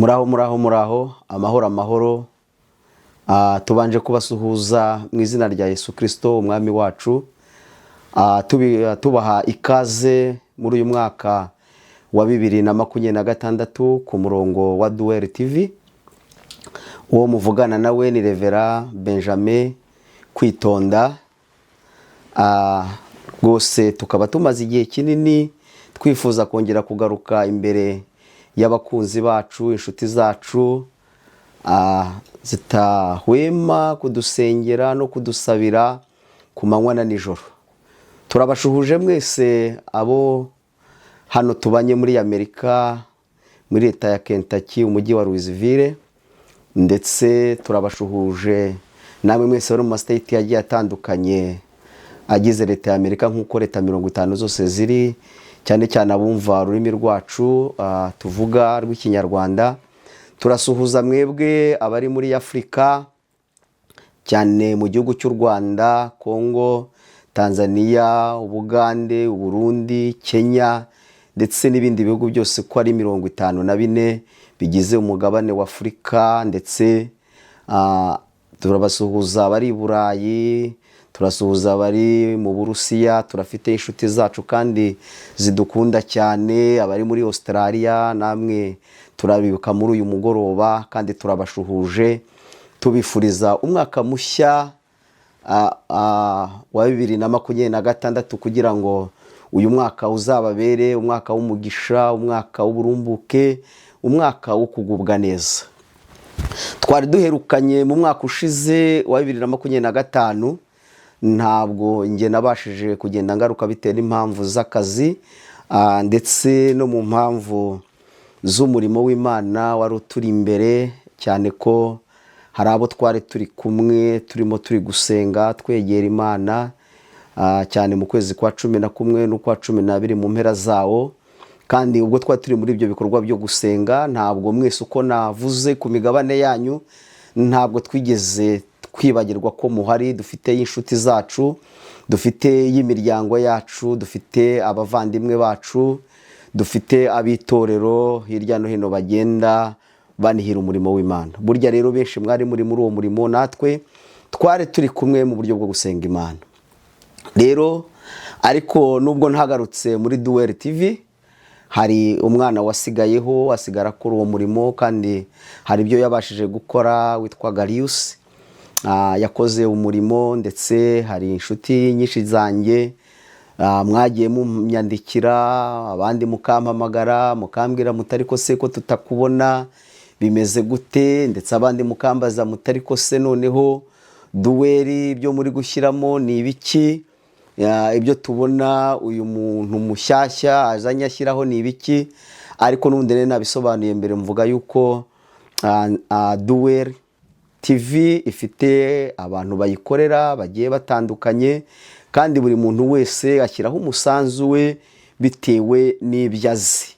Muraho, muraho, muraho, amahoro, amahoro. Tubanje kubasuhuza mu izina rya Yesu Kirisito Umwami wacu. Tubaha ikaze muri uyu mwaka wa 2026 ku murongo wa Duweri TV. Uwo muvugana nawe ni Reverend Benjamin Kwitonda. Rwose tukaba tumaze igihe kinini twifuza kongera kugaruka imbere y'abakunzi bacu, inshuti zacu zitahwema kudusengera no kudusabira ku manywa na nijoro. Turabashuhuje mwese abo hano tubanye muri Amerika, muri leta ya Kentucky, umujyi wa Louisville, ndetse turabashuhuje namwe mwese bari mu ma states agiye atandukanye agize leta ya Amerika, nk'uko leta 50 zose ziri, cyane cyane abumva ururimi rwacu tuvuga rw'Ikinyarwanda. Turasuhuza mwebwe abari muri Afurika, cyane mu gihugu cy'u Rwanda, Kongo, Tanzania, Ubugande, Uburundi, Kenya, ndetse n'ibindi bihugu byose ko ari 54 bigize umugabane wa Afurika. Ndetse turabasuhuza abari i Burayi, turasuhuza abari mu Burusiya, turafite inshuti zacu kandi zidukunda cyane, abari muri Australia, namwe turabibuka muri uyu mugoroba kandi turabashuhuje, tubifuriza umwaka mushya wa 2026, kugira ngo uyu mwaka uzababere umwaka w'umugisha, umwaka w'uburumbuke, umwaka wo kugubwa neza. Twari duherukanye mu mwaka ushize wa 2025. Ntabwo njye nabashije kugenda ngaruka bitewe n'impamvu z'akazi, ndetse no mu mpamvu z'umurimo w'Imana wari uturi imbere, cyane ko hari abo twari turi kumwe turimo turi gusenga, twegera Imana cyane mu kwezi kwa 11 n'ukwa 12 mu mpera zawo. Kandi ubwo twari turi muri ibyo bikorwa byo gusenga, ntabwo mwese uko navuze ku migabane yanyu, ntabwo twigeze twibagirwa ko muhari. Dufite inshuti zacu, dufite y'imiryango yacu, dufite abavandimwe bacu, dufite ab'itorero hirya no hino bagenda banihira umurimo w'Imana. Burya rero benshi mwari muri uwo murimo, natwe twari turi kumwe mu buryo bwo gusenga Imana. Rero ariko nubwo ntagarutse muri Duweri TV, hari umwana wasigayeho, asigara akora uwo murimo, kandi hari ibyo yabashije gukora, witwa Gariyusi. Yakoze umurimo, ndetse hari inshuti nyinshi zanjye mwagiye munyandikira, abandi mukampamagara, mukambwira mutari ko se ko tutakubona, bimeze gute? Ndetse abandi mukambaza mutari ko se noneho Duweri ibyo muri gushyiramo ni ibiki? Ibyo tubona uyu muntu mushyashya azanye ashyiraho ni ibiki? Ariko n'ubundi rero nabisobanuye mbere, mvuga yuko Duweri TV ifite abantu bayikorera bagiye batandukanye, kandi buri muntu wese ashyiraho umusanzu we bitewe n'ibyo azi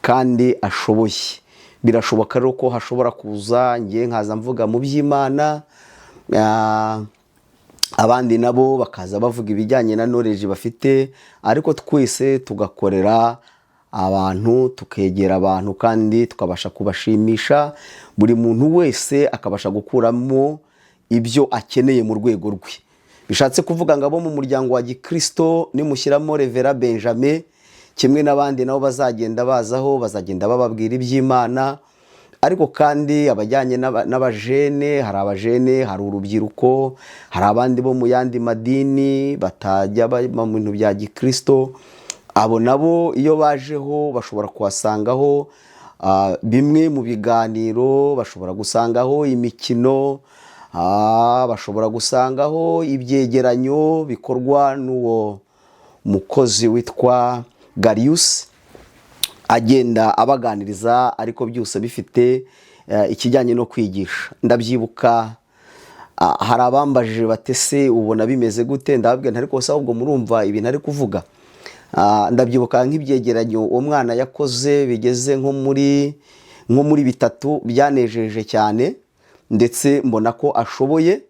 kandi ashoboye. Birashoboka rero ko hashobora kuza ngiye nkaza mvuga mu by'Imana, abandi nabo bakaza bavuga ibijyanye na knowledge bafite, ariko twese tugakorera abantu, tukegera abantu kandi tukabasha kubashimisha, buri muntu wese akabasha gukuramo ibyo akeneye mu rwego rwe. Bishatse kuvuga ngo abo mu muryango wa gikirisito nimushyiramo Reverend Benjamin, kimwe n'abandi nabo bazagenda bazaho, bazagenda bababwira iby'Imana. Ariko kandi abajyanye n'abajene, hari abajene, hari urubyiruko, hari abandi bo mu yandi madini batajya mu bintu bya gikirisito. Abo nabo iyo bajeho bashobora kuhasangaho bimwe mu biganiro, bashobora gusangaho imikino, bashobora gusangaho ibyegeranyo bikorwa n'uwo mukozi witwa Gariyusi, agenda abaganiriza, ariko byose bifite ikijyanye no kwigisha. Ndabyibuka hari abambajije batese ubona bimeze gute? Ndababwira ariko se ahubwo murumva ibintu ari kuvuga? Ndabyibuka nk'ibyegeranyo uwo mwana yakoze bigeze nko muri bitatu byanejeje cyane, ndetse mbona ko ashoboye.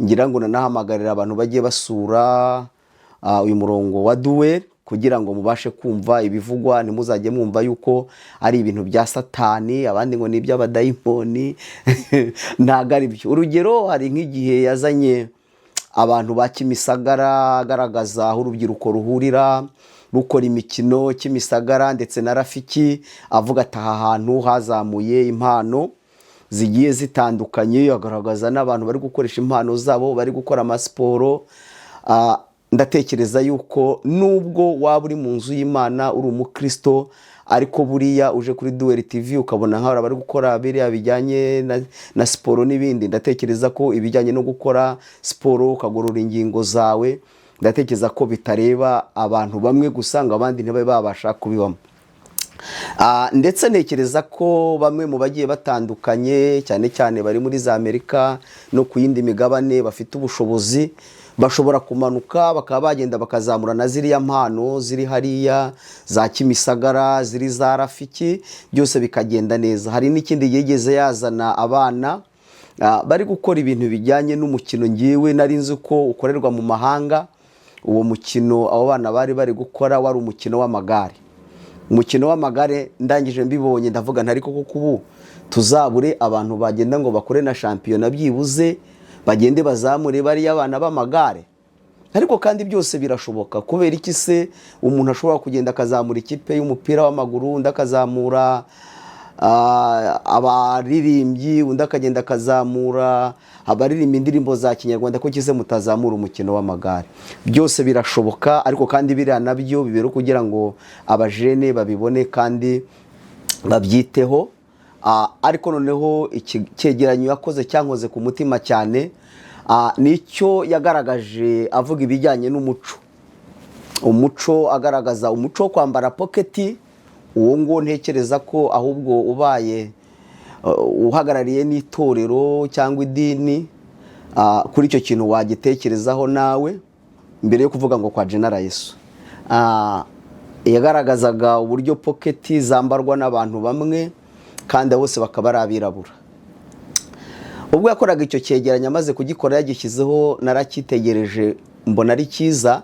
Ngira ngo nanahamagarira abantu bagiye basura uyu murongo wa Duweri Kugira ngo mubashe kumva ibivugwa, ntimuzajye mwumva yuko ari ibintu bya Satani, abandi ngo ni iby'abadayimoni. Ntabwo ari byo. Urugero, hari nk'igihe yazanye abantu ba Kimisagara, agaragaza aho urubyiruko ruhurira rukora imikino Kimisagara ndetse na Rafiki, avuga ati aha hantu hazamuye impano zigiye zitandukanye, agaragaza n'abantu bari gukoresha impano zabo, bari gukora amasiporo. Ndatekereza yuko nubwo waba uri mu nzu y'Imana, uri umukristo, ariko buriya uje kuri Duweri TV ukabona nk'aho bari gukora biriya bijyanye na siporo n'ibindi, ndatekereza ko ibijyanye no gukora siporo ukagorora ingingo zawe, ndatekereza ko bitareba abantu bamwe gusa ngo abandi ntibabe babasha kubibamo. Ndetse ntekereza ko bamwe mu bagiye batandukanye, cyane cyane bari muri za Amerika no ku yindi migabane, bafite ubushobozi, bashobora kumanuka bakaba bagenda bakazamura na ziriya mpano ziri hariya za Kimisagara, ziri za Rafiki, byose bikagenda neza. Hari n'ikindi yigeze yazana abana bari gukora ibintu bijyanye n'umukino ngiwe nari nzi ko ukorerwa mu mahanga. Uwo mukino abo bana bari bari gukora wari umukino w'amagare. Umukino w'amagare, ndangije mbibonye ndavuga ntari koko ubu tuzabure abantu bagenda ngo bakore na shampiyona, byibuze bagende bazamure bariya abana b'amagare? Ariko kandi byose birashoboka. Kubera iki se umuntu ashobora kugenda akazamura ikipe y'umupira w'amaguru, undi akazamura abaririmbyi, undi akagenda akazamura abaririmba indirimbo za kinyarwanda, ko kize mutazamura umukino w'amagare? Byose birashoboka. Ariko kandi biriya nabyo bibera kugira ngo abajene babibone kandi babyiteho. Ariko noneho iki cyegeranyo yakoze cyankoze ku mutima cyane, nicyo yagaragaje avuga ibijyanye n'umuco. Umuco, agaragaza umuco wo kwambara poketi. Uwo nguwo ntekereza ko ahubwo ubaye uhagarariye n'itorero cyangwa idini, kuri icyo kintu wagitekerezaho nawe mbere yo kuvuga ngo kwa Jenara Yesu. Yagaragazaga uburyo poketi zambarwa n'abantu bamwe kandi bose bakaba ari abirabura. Ubwo yakoraga icyo cyegeranyo, amaze kugikora yagishyizeho, naracyitegereje mbona ari cyiza,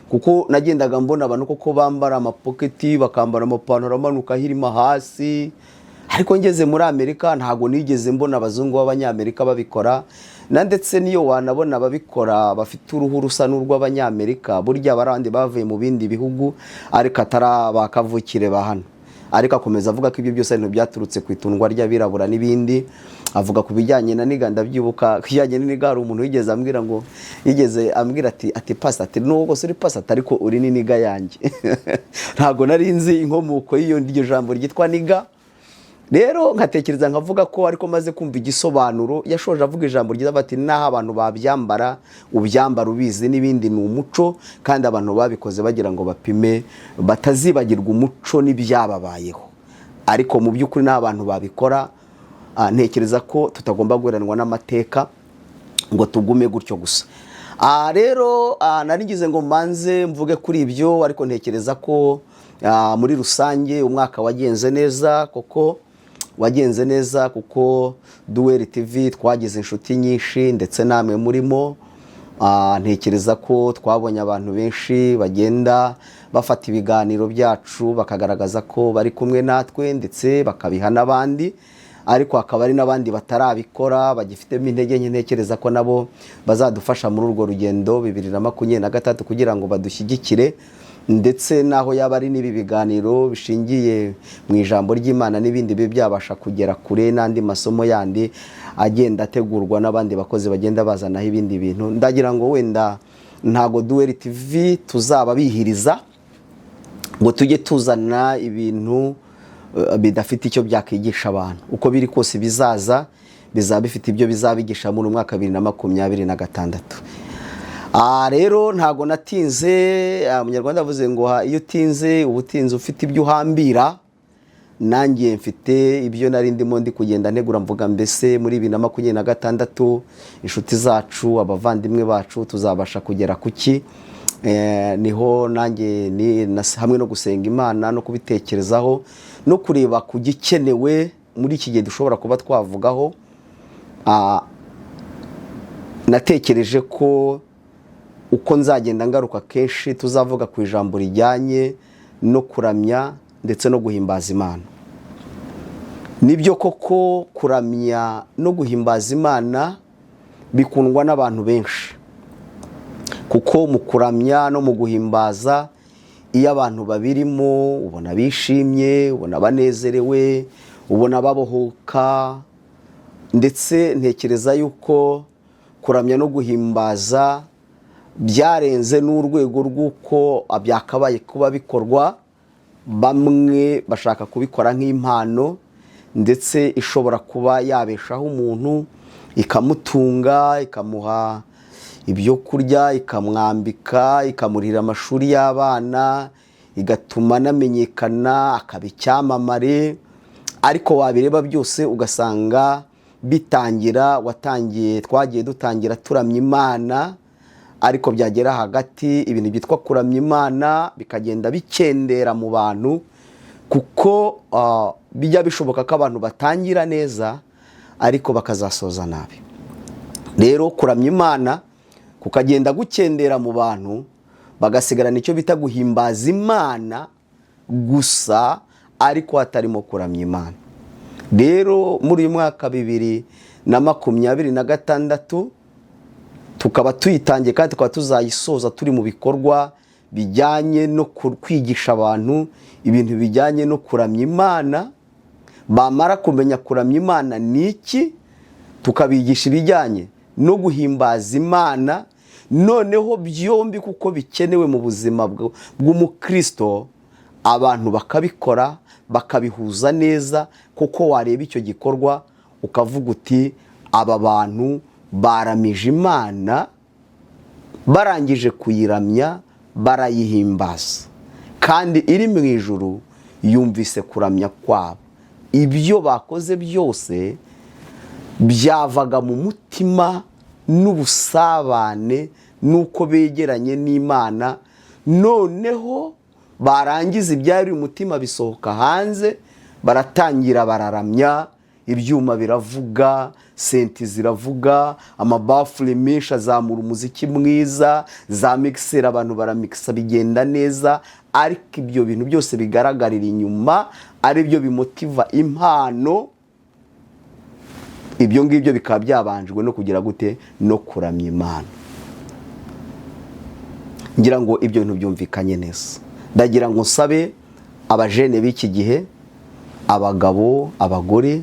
kuko nagendaga mbona abantu koko bambara amapoketi, bakambara amapantaro amanuka ahirima hasi. Ariko ngeze muri Amerika ntabwo nigeze mbona abazungu b'Abanyamerika babikora, na ndetse n'iyo wanabona ababikora bafite uruhu rusa n'urw'Abanyamerika, burya abandi bavuye mu bindi bihugu ariko atari abakavukire ba hano. Ariko akomeza avuga ko ibyo byose ari ibintu byaturutse ku itundwa ry'abirabura n'ibindi, avuga ku bijyanye na nigga. Ndabyibuka, ku bijyanye na nigga hari umuntu wigeze ambwira ngo, yigeze ambwira ati "Pastor," ati "nubwo uri pastor, ariko uri ni nigga yanjye." Ntabwo nari nzi inkomoko y'iyo iryo jambo ryitwa nigga. Rero nkatekereza nkavuga ko, ariko maze kumva igisobanuro, yashoje avuga ijambo ryiza bati naho abantu babyambara, ubyambara ubizi n'ibindi, ni umuco, kandi abantu babikoze bagira ngo bapime batazibagirwa umuco n'ibyababayeho. Ariko mu by'ukuri n'aho abantu babikora, ntekereza ko tutagomba guheranwa n'amateka ngo tugume gutyo gusa. Rero nari ngize ngo mbanze mvuge kuri ibyo, ariko ntekereza ko muri rusange umwaka wagenze neza, kuko wagenze neza, kuko Duweri TV twagize inshuti nyinshi, ndetse namwe murimo. Ntekereza ko twabonye abantu benshi bagenda bafata ibiganiro byacu bakagaragaza ko bari kumwe natwe, ndetse bakabiha n'abandi. Ariko hakaba hari n'abandi batarabikora, bagifitemo intege nke. Ntekereza ko nabo bazadufasha muri urwo rugendo 2026 kugira ngo badushyigikire, ndetse n'aho yaba ari n'ibi biganiro bishingiye mu ijambo ry'Imana n'ibindi bibe byabasha kugera kure, n'andi masomo yandi agenda ategurwa n'abandi bakozi bagenda bazanaho ibindi bintu. Ndagira ngo wenda ntago Duweri TV tuzaba bihiriza ngo tujye tuzana ibintu bidafite icyo byakwigisha abantu. Uko biri kose bizaza bizaba bifite ibyo bizabigisha muri umwaka 2026. Rero ntago natinze. Umunyarwanda avuze ngo iyo utinze uba utinze ufite ibyo uhambira. Nanjye mfite ibyo nari ndimo ndi kugenda ntegura, mvuga mbese muri 2026 inshuti zacu, abavandimwe bacu, tuzabasha kugera ku ki? Niho nanjye ni hamwe no gusenga Imana no kubitekerezaho no kureba ku gikenewe muri iki gihe dushobora kuba twavugaho. Natekereje ko Uko nzagenda ngaruka kenshi, tuzavuga ku ijambo rijyanye no kuramya ndetse no guhimbaza Imana. Nibyo koko, kuramya no guhimbaza Imana bikundwa n'abantu benshi, kuko mu kuramya no mu guhimbaza, iyo abantu babirimo, ubona bishimye, ubona banezerewe, ubona babohoka. Ndetse ntekereza yuko kuramya no guhimbaza byarenze n'urwego rw'uko byakabaye kuba bikorwa. Bamwe bashaka kubikora nk'impano, ndetse ishobora kuba yabeshaho umuntu, ikamutunga, ikamuha ibyo kurya, ikamwambika, ikamurihira amashuri y'abana, igatuma anamenyekana, akaba icyamamare. Ariko wabireba byose ugasanga bitangira, watangiye, twagiye dutangira turamya Imana, ariko byagera hagati ibintu byitwa kuramya Imana bikagenda bikendera mu bantu, kuko bijya bishoboka ko abantu batangira neza ariko bakazasoza nabi. Rero kuramya Imana kukagenda gukendera mu bantu, bagasigarana icyo bita guhimbaza Imana gusa, ariko hatarimo kuramya Imana. Rero muri uyu mwaka 2026 tukaba tuyitangiye, kandi tukaba tuzayisoza turi mu bikorwa bijyanye no kwigisha abantu ibintu bijyanye no kuramya Imana. Bamara kumenya kuramya Imana ni iki, tukabigisha ibijyanye no guhimbaza Imana. Noneho byombi, kuko bikenewe mu buzima bw'umukristo, abantu bakabikora, bakabihuza neza, kuko wareba icyo gikorwa ukavuga uti: "Aba bantu baramije Imana, barangije kuyiramya barayihimbaza, kandi iri mu ijuru yumvise kuramya kwabo." Ibyo bakoze byose byavaga mu mutima n'ubusabane n'uko begeranye n'Imana. Noneho barangiza, ibyari umutima bisohoka hanze, baratangira bararamya, ibyuma biravuga, synthé ziravuga, amabafure menshi azamura umuziki mwiza, za mixer, abantu baramikisa, bigenda neza. Ariko ibyo bintu byose bigaragarira inyuma, ari byo bimotiva impano, ibyo ngibyo bikaba byabanjwe no kugira gute? No kuramya Imana. Ngira ngo ibyo bintu byumvikanye neza. Ndagira ngo nsabe abajene b'iki gihe, abagabo, abagore,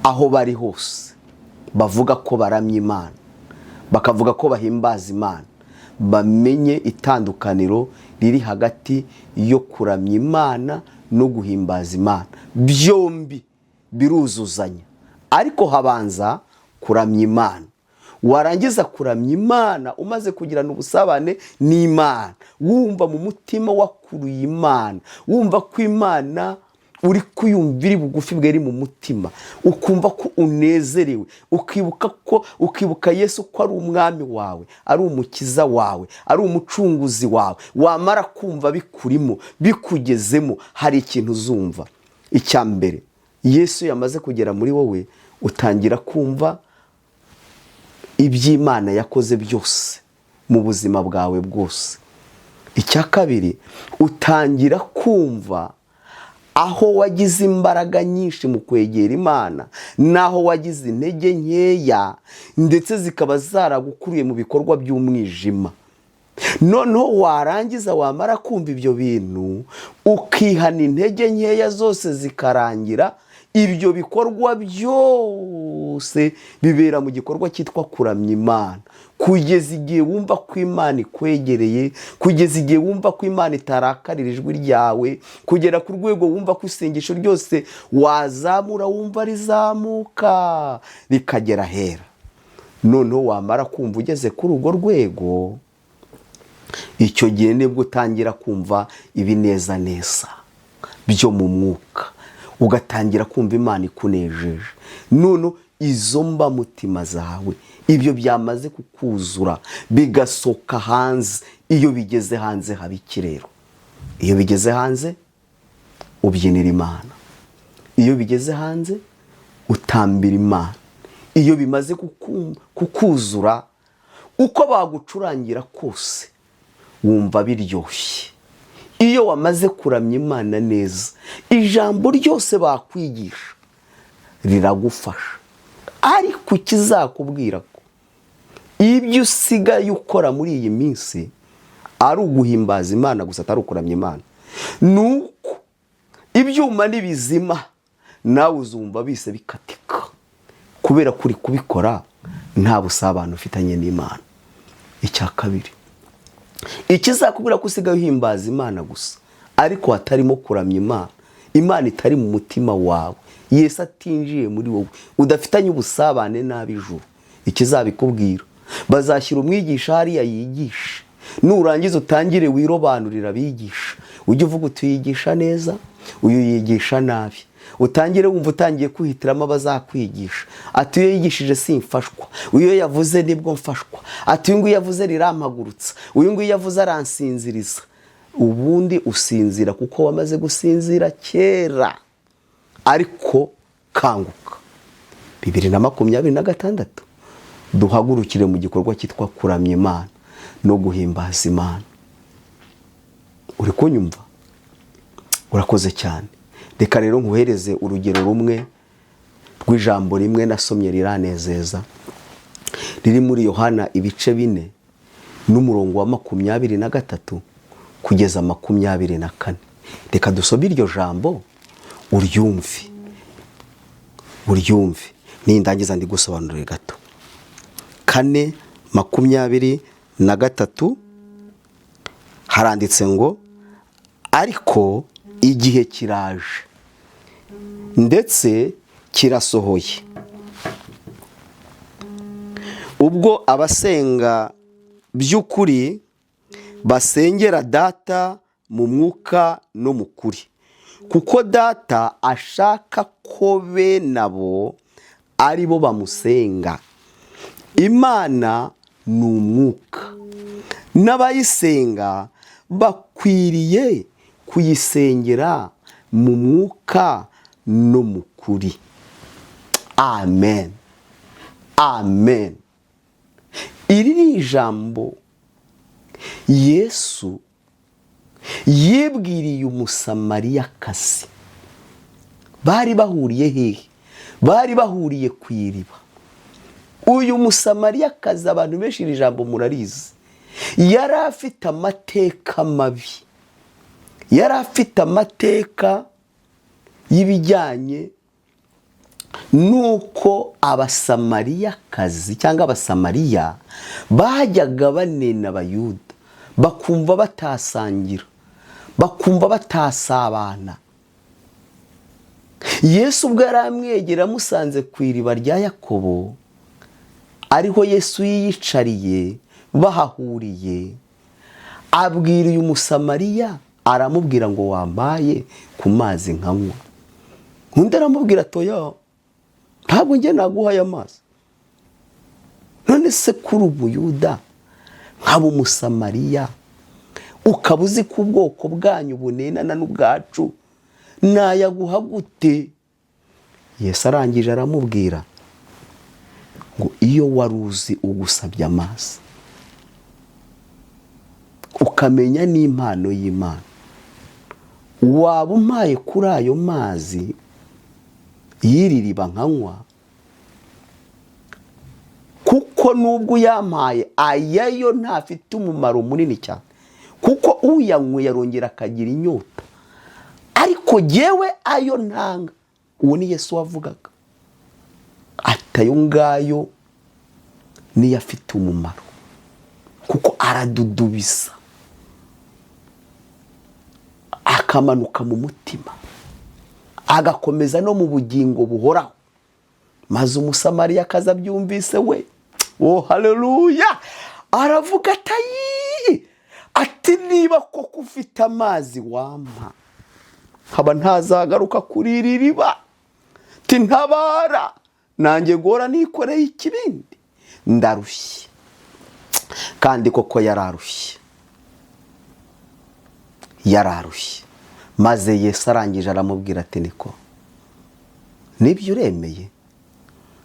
aho bari hose, bavuga ko baramya Imana, bakavuga ko bahimbaza Imana, bamenye itandukaniro riri hagati yo kuramya Imana no guhimbaza Imana. Byombi biruzuzanya, ariko habanza kuramya Imana. Warangiza kuramya Imana, umaze kugirana ubusabane n'Imana, wumva mu mutima wakuruye Imana, wumva ko Imana uri kuyumva iri bugufi bweri mu mutima, ukumva ko unezerewe, ukibuka ko, ukibuka Yesu ko ari umwami wawe, ari umukiza wawe, ari umucunguzi wawe. Wamara kumva bikurimo, bikugezemo, hari ikintu uzumva. Icya mbere, Yesu yamaze kugera muri wowe, utangira kumva iby'Imana yakoze byose mu buzima bwawe bwose. Icya kabiri, utangira kumva aho wagize imbaraga nyinshi mu kwegera Imana n'aho wagize intege nkeya, ndetse zikaba zaragukuriye mu bikorwa by'umwijima. Noneho warangiza, wamara kumva ibyo bintu, ukihana, intege nkeya zose zikarangira. Ibyo bikorwa byose bibera mu gikorwa cyitwa kuramya Imana, kugeza igihe wumva ko Imana ikwegereye, kugeza igihe wumva ko Imana itarakarira ijwi ryawe, kugera ku rwego wumva ko isengesho ryose wazamura wumva rizamuka rikagera ahera. Noneho wamara kumva ugeze kuri urwo rwego, icyo gihe nibwo utangira kumva ibinezaneza byo mu mwuka, ugatangira kumva Imana ikunejeje. None izo mbamutima zawe, ibyo byamaze kukuzura, bigasohoka hanze. Iyo bigeze hanze haba ikirero. Iyo bigeze hanze ubyinira Imana, iyo bigeze hanze utambira Imana. Iyo bimaze kukuzura, Uko bagucurangira kose wumva biryoshye. Iyo wamaze kuramya Imana neza, ijambo ryose bakwigisha riragufasha. Ariko ikizakubwira ko ibyo usigaye ukora muri iyi minsi ari uguhimbaza Imana gusa, atari ukuramya Imana, ni uko ibyuma ni bizima, nawe uzumva bise bikatika, kubera ko uri kubikora nta busabane ufitanye n'Imana. Icya kabiri, ikizakubwira ko usigaye uhimbaza Imana gusa ariko hatarimo kuramya Imana, Imana itari mu mutima wawe, Yesu atinjiye muri wowe, udafitanye ubusabane n'ab'ijuru, ikizabikubwira, bazashyira umwigisha hariya yigisha, nurangiza utangire wirobanurira abigisha, ujye uvuga uti: "Uyigisha neza, uyu yigisha nabi." Utangire wumva utangiye kwihitiramo abazakwigisha, ati: "Iyo yigishije simfashwa, uyu iyo yavuze nibwo mfashwa," ati: "Uyu nguyu yavuze rirampagurutsa, uyu nguyu yavuze aransinziriza." Ubundi usinzira kuko wamaze gusinzira kera. Ariko kanguka, 2026 duhagurukire mu gikorwa cyitwa kuramya Imana no guhimbaza Imana. Uri kunyumva? Urakoze cyane. Reka rero nkuhereze urugero rumwe rw'ijambo rimwe nasomye riranezeza, riri muri Yohana ibice 4 n'umurongo wa 23 kugeza 24. Reka dusome iryo jambo uryumve, uryumve, nindangiza ndigusobanurire gato. 4:23 haranditse ngo: "Ariko igihe kiraje, ndetse kirasohoye, ubwo abasenga by'ukuri basengera Data mu mwuka no mu kuri, kuko Data ashaka ko bene abo ari bo bamusenga. Imana ni umwuka, n'abayisenga bakwiriye kuyisengera mu mwuka no mu kuri." Amen, amen. Iri ni ijambo Yesu yibwiriye Umusamariyakazi. Bari bahuriye hehe? Bari bahuriye ku iriba. Uyu Musamariyakazi, abantu benshi iri jambo murarizi, yari afite amateka mabi, yari afite amateka y'ibijyanye n'uko Abasamariyakazi cyangwa Abasamariya bajyaga banena Abayuda, bakumva batasangira, bakumva batasabana. Yesu ubwo yari amwegera, amusanze ku iriba rya Yakobo, ariho Yesu yiyicariye, bahahuriye, abwira uyu Musamariya, aramubwira ngo: "Wampaye ku mazi nkanywa?" Undi aramubwira: "Toya, ntabwo njye naguhaye amazi. None se kuri Umuyuda nkaba Umusamariya, ukaba uzi ko ubwoko bwanyu bunenana n'ubwacu, nayaguha gute?" Yesu arangije aramubwira ngo: "Iyo wari uzi ugusabye amazi, ukamenya n'impano y'Imana, waba umpaye kuri ayo mazi y'iri riba nkanywa, kuko nubwo uyampaye ayayo ntafite umumaro munini cyane, kuko uyanyweye arongera akagira inyota, ariko jyewe ayo ntanga," uwo ni Yesu wavugaga, ati: "Ayo ngayo niyo afite umumaro, kuko aradudubiza akamanuka mu mutima, agakomeza no mu bugingo buhoraho." Maze Umusamariya abyumvise we, oh haleluya, aravuga ati: "Ati niba koko ufite amazi wampa, nkaba ntazagaruka kuri iri riba, ati ntabara nanjye gora nikoreye ikibindi, ndarushye." Kandi koko yararushye, yararushye. Maze Yesu arangije aramubwira ati: "Niko nibyo, uremeye?"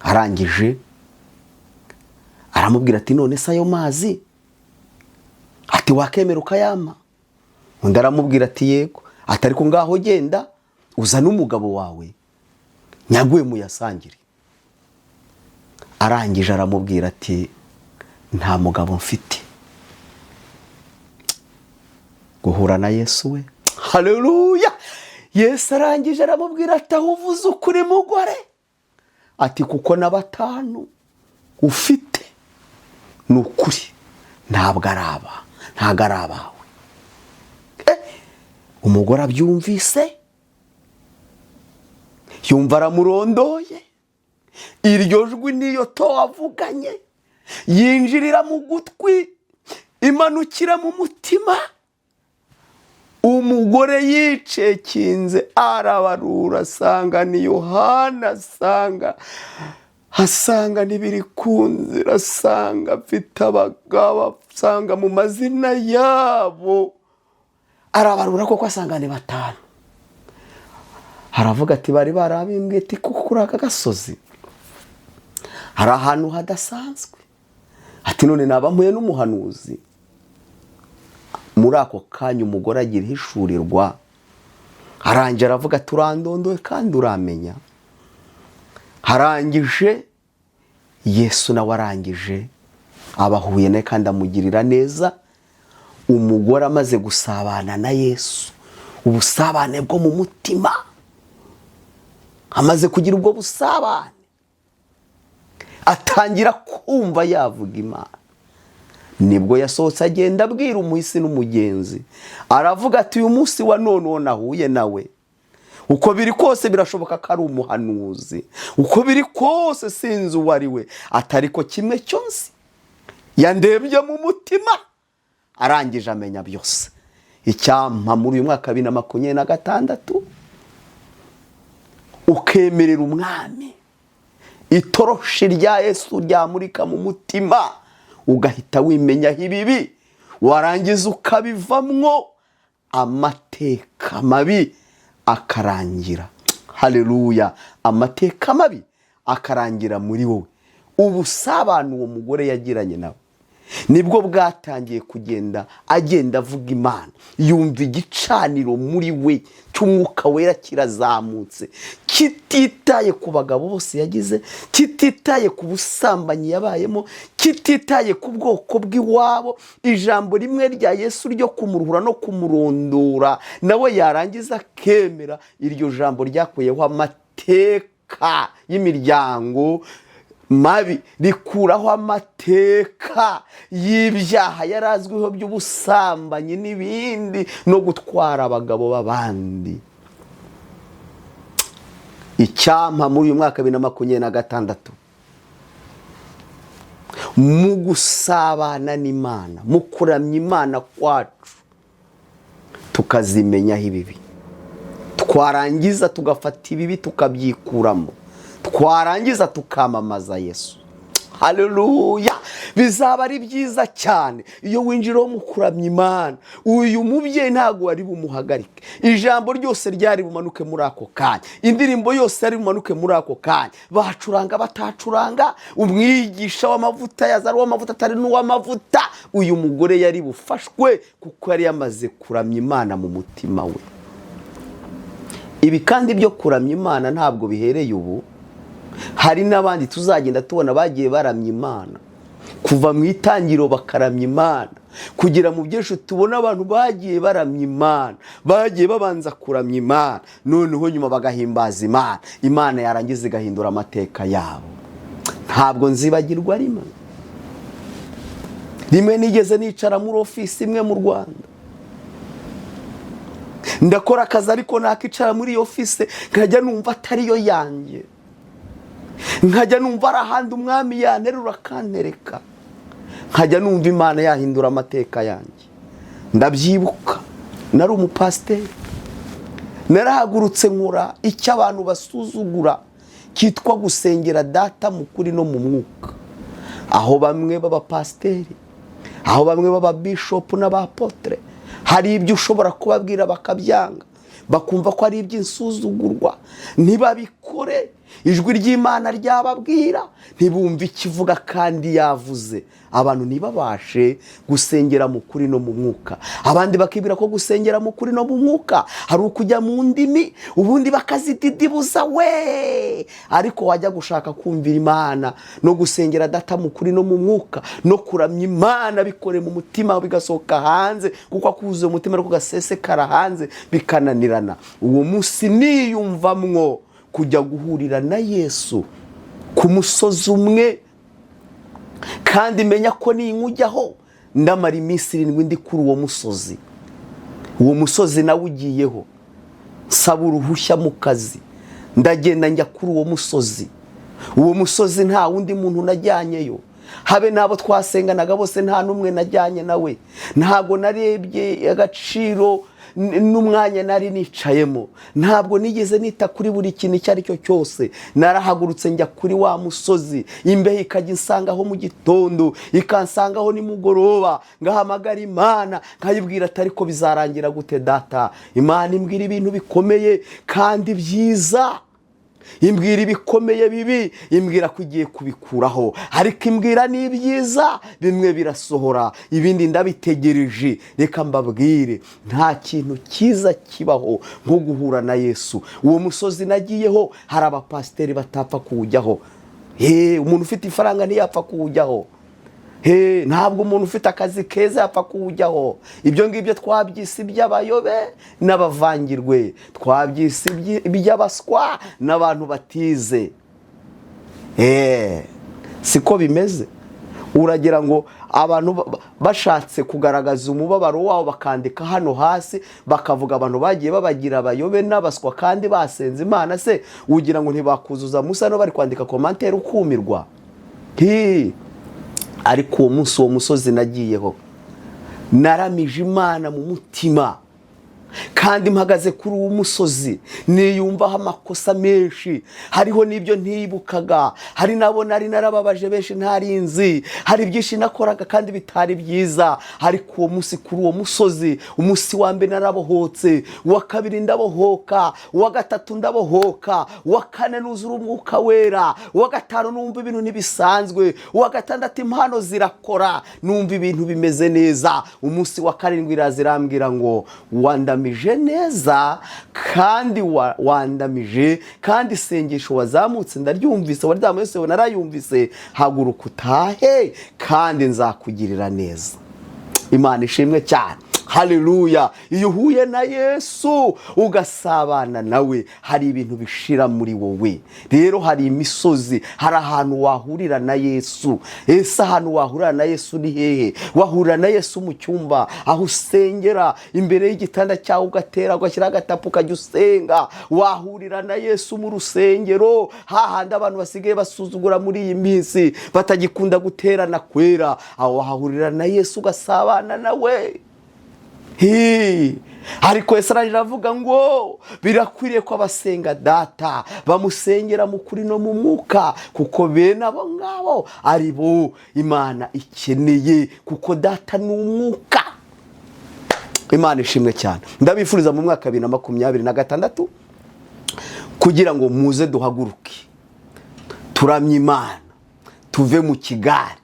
Arangije aramubwira ati: "Genda, Aramubwira ati: "None se ayo mazi," ati, "wakemera ukayampa?" Undi aramubwira ati: "Yego." Ati: "Ariko ngaho genda uzane umugabo wawe, nyaguhe muyasangire." Arangije aramubwira ati: "Nta mugabo mfite." Guhura na Yesu we, haleluya! Yesu arangije aramubwira ati: "Aho uvuze ukuri, mugore," ati, "kuko na batanu ufite, ni ukuri, ntabwo ari aba, ntabwo ari abawe." Umugore abyumvise yumva aramurondoye. Iryo jwi niyo to avuganye yinjirira mu gutwi, imanukira mu mutima. Umugore yicekinze, arabarura, asanga ni Yohana, asanga n'ibiri ku nzira, asanga afite abagabo, asanga mu mazina yabo, arabarura koko asanga ni batanu. Aravuga ati: "Bari barabimbwiye," ati, "kuko kuri aka gasozi hari ahantu hadasanzwe." Ati: "None naba mpuye n'umuhanuzi." Muri ako kanya umugore agira ihishurirwa. Arangira aravuga ati: "Urandondoye kandi uramenya." Harangije Yesu nawe arangije abahuye nawe kandi amugirira neza. Umugore amaze gusabana na Yesu, ubusabane bwo mu mutima, amaze kugira ubwo busabane, atangira kumva yavuga Imana. Nibwo yasohotse agenda abwira umuhisi n'umugenzi, aravuga ati: "Uyu munsi wa none uwo nahuye nawe, uko biri kose birashoboka ko ari umuhanuzi. Uko biri kose sinzi uwo ari we, atari ko kimwe cyo nzi, yandebye mu mutima, arangije amenya byose." Icyampa muri uyu mwaka wa 2026 ukemerera Umwami, itoroshi rya Yesu ryamurika mu mutima, ugahita wimenyaho ibibi, warangiza ukabivamwo, amateka mabi akarangira. Haleluya! Amateka mabi akarangira muri wowe. Ubusabane uwo mugore yagiranye nawe nibwo bwatangiye kugenda agenda avuga Imana. Yumva igicaniro muri we cy'Umwuka Wera kirazamutse, kititaye ku bagabo bose yagize, kititaye ku busambanyi yabayemo, kititaye ku bwoko bw'iwabo. Ijambo rimwe rya Yesu ryo kumuruhura no kumurondora, nawe yarangiza akemera, iryo jambo ryakuyeho amateka y'imiryango mabi, rikuraho amateka y'ibyaha yari azwiho by'ubusambanyi n'ibindi no gutwara abagabo b'abandi. Icyampa muri uyu mwaka 2026, mu gusabana n'Imana, mu kuramya Imana kwacu, tukazimenyaho ibibi, twarangiza tugafata ibibi tukabyikuramo, twarangiza tukamamaza Yesu. Haleluya! Bizaba ari byiza cyane iyo winjiraho mu kuramya Imana. Uyu mubyeyi ntabwo wari bumuhagarike. Ijambo ryose ryari bumanuke muri ako kanya, indirimbo yose yari bumanuke muri ako kanya, bacuranga batacuranga, umwigisha w'amavuta yaza ari uw'amavuta atari n'uw'amavuta, uyu mugore yari bufashwe kuko yari yamaze kuramya Imana mu mutima we. Ibi kandi byo kuramya Imana ntabwo bihereye ubu. Hari n'abandi tuzagenda tubona bagiye baramya Imana kuva mu itangiriro, bakaramya Imana kugera mu byinshi. Tubona abantu bagiye baramya Imana, bagiye babanza kuramya Imana, noneho nyuma bagahimbaza Imana, Imana yarangiza igahindura amateka yabo. Ntabwo nzibagirwa rimwe rimwe nigeze nicara muri ofisi imwe mu Rwanda, ndakora akazi, ariko nakicara muri iyo ofisi nkajya numva atariyo yanjye, nkajya numva ari ahandi Umwami yanterura akantereka, nkajya numva Imana yahindura amateka yanjye. Ndabyibuka nari umupasiteri, narahagurutse nkora icyo abantu basuzugura cyitwa gusengera Data mu kuri no mu mwuka, aho bamwe b'abapasiteri, aho bamwe b'ababishopu n'abapotere hari ibyo ushobora kubabwira bakabyanga, bakumva ko ari iby'insuzugurwa, ntibabikore. Ijwi ry'Imana ryababwira ntibumve ikivuga kandi yavuze. Abantu ntibabashe gusengera mu kuri no mu mwuka. Abandi bakibwira ko gusengera mu kuri no mu mwuka hari ukujya mu ndimi, ubundi bakazididibuza we. Ariko wajya gushaka kumvira Imana no gusengera Data mu kuri no mu mwuka no kuramya Imana bikore mu mutima bigasohoka hanze, kuko akuzuye umutima ariko gasesekara hanze bikananirana. Uwo munsi niyumvamwo kujya guhurira na Yesu ku musozi umwe, kandi menya ko ninkujyaho ndamara iminsi 7 ndi kuri uwo musozi. Uwo musozi nawe ugiyeho, nsaba uruhushya mu kazi, ndagenda njya kuri uwo musozi. Uwo musozi nta wundi muntu najyanyeyo, habe n'abo twasenganaga bose nta n'umwe najyanye nawe. Ntabwo narebye agaciro n'umwanya nari nicayemo, ntabwo nigeze nita kuri buri kintu icyo ari cyo cyose. Narahagurutse njya kuri wa musozi, imbeho ikajya insangaho mu gitondo, ikansangaho nimugoroba, ngahamagara Imana nkayibwira ati ariko bizarangira gute Data? Imana imbwira ibintu bikomeye kandi byiza, imbwira ibikomeye bibi, imbwira ko igiye kubikuraho, ariko imbwira n'ibyiza, bimwe birasohora ibindi ndabitegereje. Reka mbabwire, nta kintu cyiza kibaho nko guhura na Yesu. Uwo musozi nagiyeho hari abapasiteri batapfa kuwujyaho. Umuntu ufite ifaranga ntiyapfa kuwujyaho. Ntabwo umuntu ufite akazi keza yapfa kuwujyaho. Ibyo ngibyo twabyise iby'abayobe n'abavangirwe, twabyise iby'abaswa n'abantu batize. Siko bimeze. Uragira ngo abantu bashatse kugaragaza umubabaro wabo bakandika hano hasi, bakavuga abantu bagiye babagira abayobe n'abaswa kandi basenze Imana, se ugira ngo ntibakuzuza musa no bari kwandika commentaire ukumirwa? Ariko uwo munsi, uwo musozi nagiyeho, naramije Imana mu mutima kandi mpagaze kuri uwo musozi, niyumvaho amakosa menshi, hariho n'ibyo ntibukaga, hari n'abo nari narababaje benshi ntarinzi, hari byinshi nakoraga kandi bitari byiza. Ariko uwo munsi kuri uwo musozi, umunsi wa mbere narabohotse, uwa kabiri ndabohoka, uwa gatatu ndabohoka, uwa kane nuzura umwuka wera, uwa gatanu numva ibintu ntibisanzwe, uwa gatandatu impano zirakora, numva ibintu bimeze neza. Umunsi wa karindwi irazirambwira ngo wandamije neza kandi wandamije, kandi isengesho wazamutse ndaryumvise, waryamye wese narayumvise, haguruka utahe kandi nzakugirira neza. Imana ishimwe cyane, haleluya. Iyo uhuye na Yesu ugasabana nawe, hari ibintu bishira muri wowe. Rero hari imisozi, hari ahantu wahurira na Yesu. Ese ahantu wahurira na Yesu ni hehe? Wahurira na Yesu mu cyumba aho usengera, imbere y'igitanda cyawe ugatera, ugashyiraho agatapu ukajya usenga. Wahurira na Yesu mu rusengero, hahandi abantu basigaye basuzugura muri iyi minsi, batagikunda guterana kwera. Aho wahahurira na Yesu ugasabana nawe. Ariko Yesu arangije avuga ngo birakwiriye ko abasenga Data bamusengera mu kuri no mu mwuka, kuko bene abo ngabo ari bo Imana ikeneye, kuko Data ni umwuka. Imana ishimwe cyane. Ndabifuriza mu mwaka 2026 kugira ngo muze duhaguruke turamye Imana, tuve mu kigare,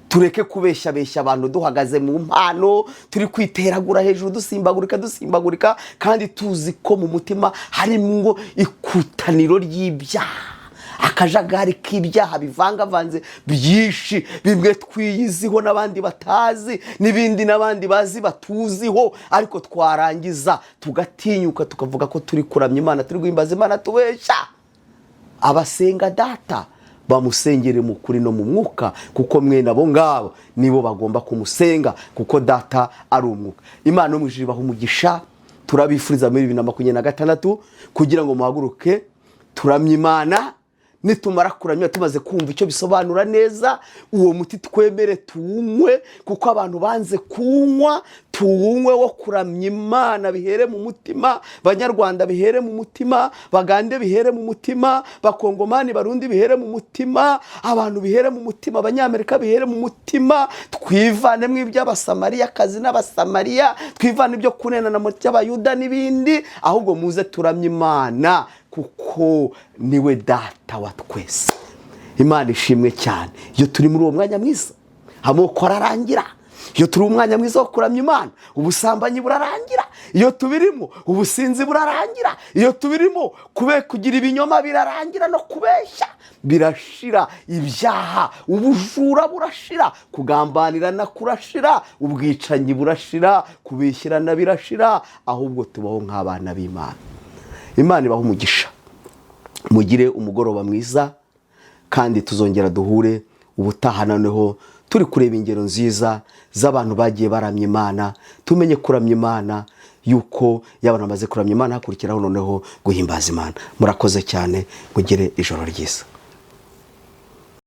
tureke kubeshyabeshya abantu duhagaze mu mpano, turi kwiteragura hejuru, dusimbagurika dusimbagurika, kandi tuzi ko mu mutima harimo ikutaniro ry'ibyaha, akajagari k'ibyaha bivangavanze byinshi, bimwe twiyiziho n'abandi batazi, n'ibindi n'abandi bazi batuziho. Ariko twarangiza tugatinyuka tukavuga ko turi kuramya Imana, turi guhimbaza Imana, tubeshya. Abasenga Data bamusengere mu kuri no mu mwuka, kuko mwene abo ngabo nibo bagomba kumusenga, kuko Data ari umwuka. Imana yo mu ijuru ibaha umugisha. Turabifuriza muri 2026 kugira ngo muhaguruke turamye Imana. Nitumara kuramya, tumaze kumva icyo bisobanura neza, uwo muti twemere tuwunywe, kuko abantu banze kuwunywa. Tuwunywe wo kuramya Imana, bihere mu mutima. Banyarwanda bihere mu mutima, Bagande bihere mu mutima, Bakongomani, Barundi bihere mu mutima, abantu bihere mu mutima, Abanyamerika bihere mu mutima. Twivanemo iby'Abasamariyakazi n'Abasamariya, twivane ibyo kunenana mu by'Abayuda n'ibindi, ahubwo muze turamye Imana. Kuko niwe Data wa twese. Imana ishimwe cyane. Iyo turi muri uwo mwanya mwiza, amoko ararangira. Iyo turi umwanya mwiza wo kuramya Imana, ubusambanyi burarangira. Iyo tubirimo, ubusinzi burarangira. Iyo tubirimo, kube kugira ibinyoma birarangira, no kubeshya birashira, ibyaha, ubujura burashira, kugambanirana kurashira, ubwicanyi burashira, kubishyirana birashira, ahubwo tubaho nk'abana b'Imana. Imana ibaha umugisha, mugire umugoroba mwiza, kandi tuzongera duhure ubutaha, noneho turi kureba ingero nziza z'abantu bagiye baramya Imana, tumenye kuramya Imana, yuko iyo abantu bamaze kuramya Imana hakurikiraho noneho guhimbaza Imana. Murakoze cyane, mugire ijoro ryiza.